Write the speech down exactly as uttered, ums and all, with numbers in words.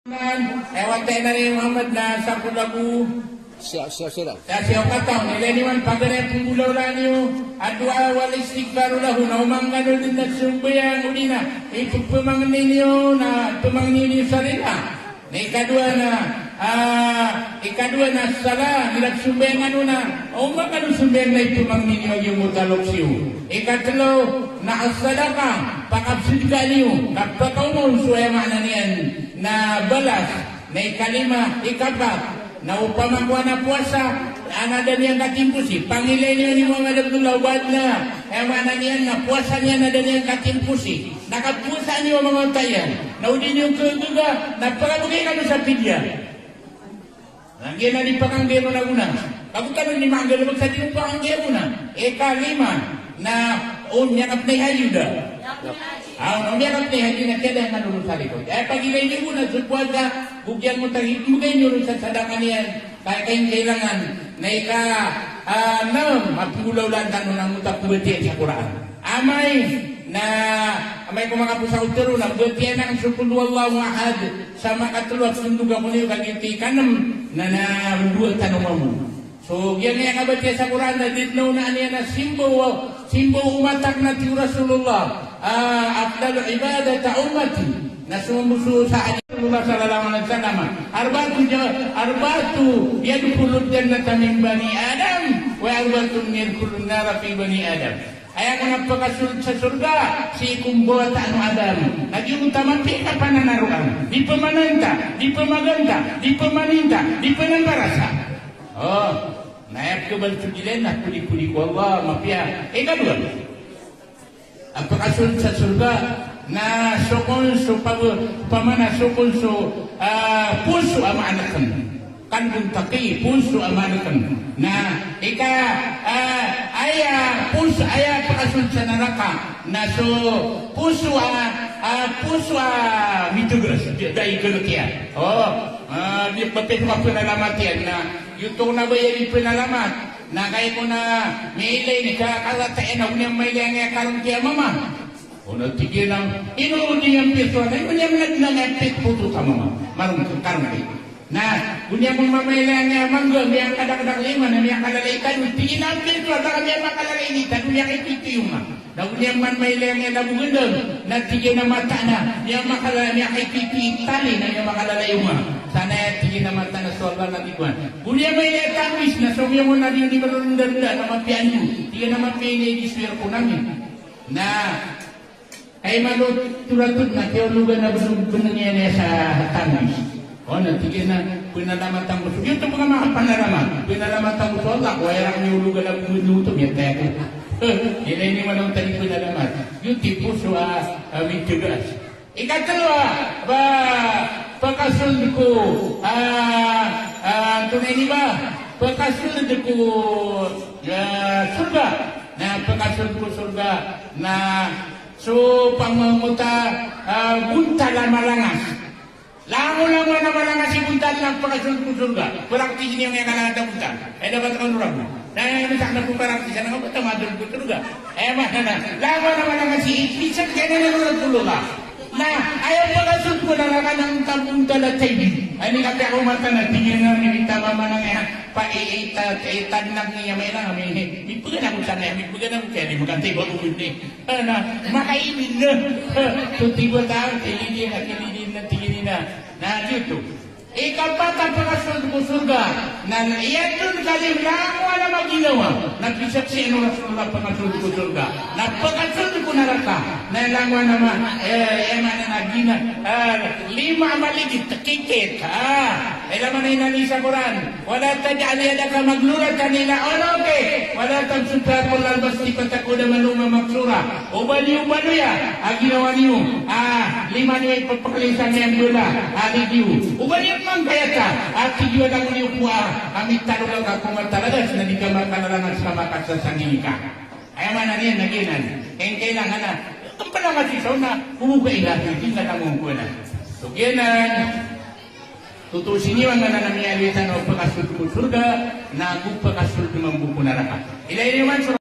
Aya wata i Nabi Muhammad na sapolo ago siyaw, siyaw, siyaw. Sa siyaw kataw, ilay niyo man paganay a pnggolawlaan iyo a doa wal istighfaru lahu, na oman kano dn a sambayang odi na ipphmangni niyo, na pmangni niyo sa rila. Na ikadowa na, ah, ikadowa na sala, ilay sambayang kano na oman kano sambayang na ipphmangni niyo a giyangkoto a loks iyo. Ikatlo na as-sadaqah, pakapsadka niyo, kapakaoma on so aya maana niyan na balas. Na ikalima, ikapat, na opama ko a powasa a da niyan katimposi, pangilay niyo ni Muhammad Abdullah o ba adn a, aya maana niyan na powasa niyan a da niyan katimposi, na kapowasa niyo a manga wata iyan, na o di niyo kagaga, na pagabgay kano sa pidya. Na giyanan i pakanggay on a gona. Kago kano di manggalbk sa di on pakanggay a gona. Ikalima, na o miyakapnay haji o da? Ah, o miyakapnay haji na kiyadaan kano ron sa likod. Aya pagilay niyo on na so powasa, go giyangkoto a ibgay niyo ron sa sadaqah niyan, ka kailangan. Na ika, ah, nam, a pnggolawlaan tano na angkoto a pmbatiya sa Qur'an. Amay na, amay ko makaposa o tero na batiya anan so Qul huwallahu ahad sa makatlo a ptondog a koniyo, ka giyoto i ikanm na, na rondowa tano mambo. So giyangkaya kabatiya sa Qur'an na di dn a onaan iyan a simba o, simba o omat akn a tig o Rasulullah, ah, afdalu ibadati ummati. Na so mambo so sa adi Rasulullah sallallahu alaihi wasallam, arba'atu ja-, arba'atu yadkhulul jannata min bani Adam, wa arba'atun yadkhulun nara fi bani Adam. Aya kon a pkasold sa sorga sii ko mbawataan o Adam. Na giyoto a mapiya i kapananaroan. Di pmananta, di pmaganta, di pmaninta, di pnambarasa. O, na aya pkabal so gilay na podi-podi ko Allah, mapiya. Ikadowa a pkasold sa sorga na so kon so pag-, pamana so kon so, ah, poso a maanakn. Qalbun taqi, poso a maanakn. Na ika, ah, aya poso, aya pkasold sa naraka na so poso a, ah, poso a mitegas, da i galk iyan. O, ah, di, mapiya so kapnalamat iyan na giyoto na ba iyan i pnalamat. Na kagiya kon a miyailay ka, kalata iyan a go niyan mailay angkaya karongki a mama. O na tig iyan a, ino niyan piya so, ino niyan adn a miyapit poto sa mama. Marongki, karongki. Na go niyan mamailay angkaya mangga, miyakadakdak lima, na miyakalalay tado. Tig iyan a, piya so, adn a miyakalalay i tado, miyakaitoito i onga. Na go niyan man mailay angkaya labogandang, na tig iyan a mata na, miyakalalay, miyakaitoito i tali, na miyakalalay i onga. Sa na aya tig iyan a mata na so Allah na di kowan. Go niyan mailay a tangbis, na so miyaona di oni marorondanda, na mapiya ando. Tig iyan a mapiya ini a di so irkon ami. Na, ay malo toratod na kiyaologan a bnng, bnng iyan aya sa tangbis. O na tig iyan a pnalamatan ko so, giyoto pn a manga panalamat. Pnalamatan ko so Allah, ko aya rakn i ologan a bnng oto, miyatay ako. Ilay niyo man oto a di pnalamat. Giyoto i poso a, a mitegas. Ikatlo a, ba, pkasold ko, ah, ah, antonaa ini ba? Pkasold ko, ah, sorga. Na pkasold ko sorga na so pamangota, ah, bontal a malangas. Langolangon a malangas i bontal na pkasold ko sorga. Praktis niyo miyakalangat a bontal. Ay, dapat kano rago. Na, na, na, na, praktis, na, na, na, na, sorga. Aya maana na, langon a malangas i, i, sa kena na Rasulullah. Na, aya pkasold ko naraka na angka bontal a taybi. Ay, ini kapiya ko mata na, tig iyan a, ini tama manang aya, pa, i, i, ta, i, tadnak niya, may lang, may, may pagana ko sana, may pagana ko kaya, di makatay ba ko, hindi. Ana, makainin na. So, tigo taw, kilidin na, kilidin na, tig iyan a. Na, giyoto. Ikapat a pkasold ko sorga, na iyadn kaliyo langowan a maginawa, na pisaksian o Rasulullah pkasold ko sorga, na pkasold ko naraka, na langowan a ma-, eh, eh, maana na gina-, eh, lima a maligit, kikit, ah, ilay man a inali sa Qur'an. Wala taj'al yadaka maghlulatan ila unuqik, wala tabsutha kullal basti fataq'uda maluman mahsura. Oba niyo baloya a ginawa niyo, a lima niyo i pphakaliyo sa miyambala a lid iyo. Oba niyo mangkayata a tig iyo a langon iyo ko a, a mitalogak ko matalagas na di ka makalalangas ka makasasangini ka. Aya maana niyan na giyanan. Kaya kailangan a, kampala nga si saw na, kumuka ila, di nga langon ko na. So giyanan. Totoo siniwangan a miyaaloy tano a pakasold ko sorga, na ago pakasold mambo ko naraka. Ilay niyo man so